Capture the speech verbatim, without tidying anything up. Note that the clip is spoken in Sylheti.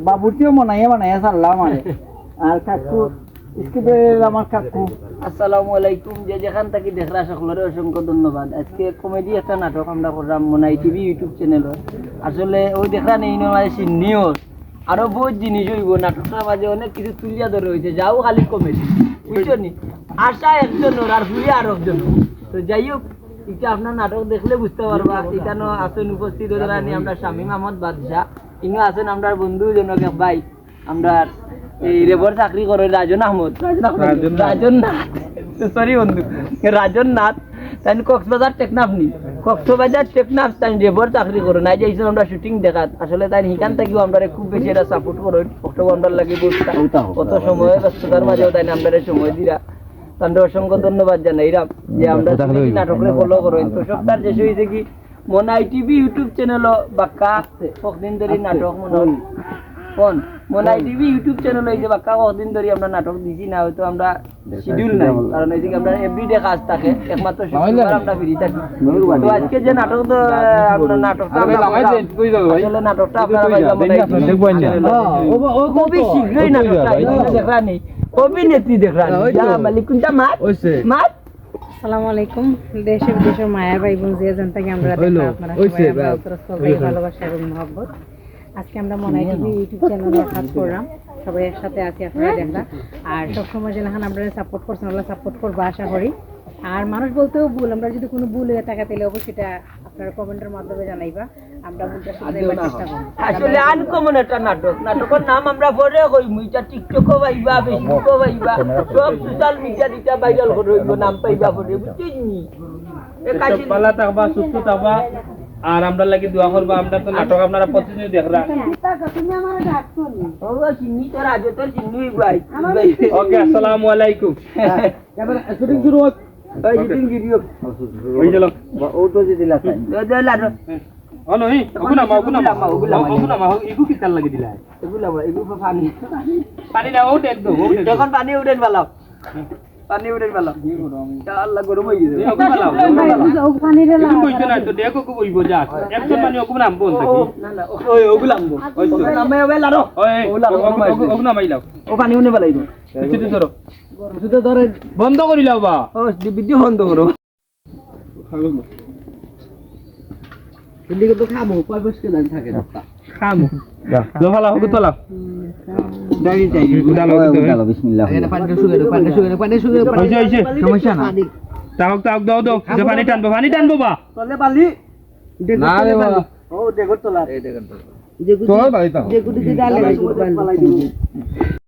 বাবুর্চিও মনাইয়া বানাইয়া ছাড়লাম আরে। আর কাকু, স্কুলের আমার কাকু। আসসালামু আলাইকুম, যে যেখান থাকি দেখরা সকলরে অসংখ্য ধন্যবাদ। আজকে কমেডি একটা নাটক আমরা করলাম মনাই টিভি YouTube চ্যানেল। আসলে ওই দেখরা নেই নয় সিন্নিও, আরো বহুত জিনিস অইবো। নাটকটার মাঝে অনেক কিছু তুলিয়া ধরে অইছে, যাও খালি কমেডি, বুঝছো নি? আশা একজনর আর হুইয়া আর একজন। তো যাই হোক, এটা আপনার নাটক দেখলে বুঝতে পারবা। এখানে আছেন উপস্থিত হইলেন আমরা শামীম আহমদ বাদশা, ইনো আছেন আমরার বন্ধু জনক এক ভাই, আমরার এই রেবর চাকরি করে রাজন আহমদ, রাজন আহমদ, রাজন নাথ। রাজন নাথ। সরি বন্ধু, রাজন নাথ। তাইন কক্সবাজার টেকনাফ নি, কক্সবাজার টেকনাফ তাইন রেবর চাকরি করে নাই, যাইছেন আমরা শুটিং দেখাত। আসলে তাইন হিখান থাকিও আমরারে খুব বেশি একটা সাপোর্ট করে, অক্টোবর আমরার লাগি বুঝতা। অত সময় ব্যস্ততার মাঝেও তাইন আমরারে সময় দিরা। তানরে অসংখ্য ধন্যবাদ জানাইরাম যে আমরা শুনেছি নাটকরে ফলো করেন। তো সবটার শেষ হইছে কি, মনাই টিভি YouTube চ্যানেলও বাক্কা কতদিন ধরি নাটক মনে হয়। কোন? মনাই টিভি YouTube চ্যানেল হইছে বাক্কা কতদিন ধরি আমরা নাটক দিছি না, হয়তো আমরা শিডিউল নাই, কারণ এই যে আমরা এভরিডে কাজ থাকে, একমাত্র শুক্রবার আমরা ফ্রি থাকি। তো আজকে যে নাটক তো, আহ, আমরা নাটকটা আমরা করলাম, আসলে নাটকটা আপনারা পাইলাম মনাই টিভি। খুবই শীঘ্রই নাটকটা আইছে, দেখরা নি। অভিনেত্রী দেখরা নি। ইয়া মালিক, কোনটা মাত? মাত? আসসালামু আলাইকুম। দেশে বিদেশে মায়া ভাই বোন যে যেন থাকি আমরা দেখরা, আপনারা সবাই আমরা অতটা সবাই ভালোবাসা এবং মহব্বত। আজকে আমরা মনাই টিভি YouTube চ্যানেল কাজ করলাম, সবাই একসাথে আছি, আপনারা দেখরা। আর সবসময় যেন আমরা সাপোর্ট করছেন, আমরা সাপোর্ট করবো আশা করি। আর মানুষ বলতেও ভুল, আমরা যদি কোনো ভুল হয়ে থাকে তাহলে অবশ্যই এটা আপনারা কমেন্টের মাধ্যমে জানাইবা, আমরা ভুলটা শুধরাইবার চেষ্টা করব। আসলে আনকমন একটা নাটক, নাটকের নাম আমরা পরে কইমু, এটা টিকটকও পাইবা, ফেসবুকও পাইবা, সব সোশ্যাল মিডিয়া দিটা ভাইরাল করে হইব, নাম পাইবা পরে, বুঝছেন নি? এ কাশি ভালা থাকবা, সুস্থ থাকবা, আর আমরা লাগি দোয়া করবা। আমরা তো নাটক আপনারা প্রতিদিন দেখরা। তুমি আমার ডাকছো নি? ও চিনি তোর আগে তোর চিনি ভাই। ওকে, আসসালামু আলাইকুম। এবার শুটিং শুরু হোক। ওই শুটিং ভিডিও। ওই চলো। ও তো যদি লাগাই। দে, দে, লাগো। হ্যাঁ। হলো, এই, ওগুলা মা, ওগুলা মা, ওগুলা মা, ওগুলা মা, ওগুলা মা, এগু কি তার লাগি দিলা? এগুলা মা, এগু পানি। পানি না, ওটা একদম, ওটা একদম। যখন পানি উঠেন বালাও। পানি উঠেন বালাও। ইয়া আল্লাহ, গরম হয়ে গেছে। এই, ওগুলা মা, ওগুলা মা। ও পানি রে এগু লাগা। কইছে না তো, দেখো, ওগু বইবো যা। একশো পানি ওগু নামবো না, না, ওই, ওগুলা মা। ওই তো। নামে ওগুলা লাড়ো। ওই, ওগুলা মা, ওগু, ওগু, ওগু নামাইলাও। ও পানি উঠে বালাইবো। কিছু তো ধরো। কিছু তো ধরেন। বন্ধ করিলাও বা। ও, ভিডিও বন্ধ করো। এদিকে তো খামো, কয় বছর কেন থাকে না? খামো। লো, ফালাও, ওগু তোলাও। ডাইনি, ডাইনি। উঠালো, উঠালো, বিসমিল্লাহ। এটা পানিটা শুকিয়ে দাও, পানিটা শুকিয়ে দাও, পানিটা শুকিয়ে দাও। হইছে, হইছে। সমস্যা না। তাও, তাও, দাও, দাও। এটা পানি টানবো, পানি টানবো বা। তলে বালি। না রে বাবা। ও, দেখো তোলা। এই দেখেন তো। যে গুটি, তোলা বালি তাও। যে গুটি যে ডালে, এই গুটি বালি।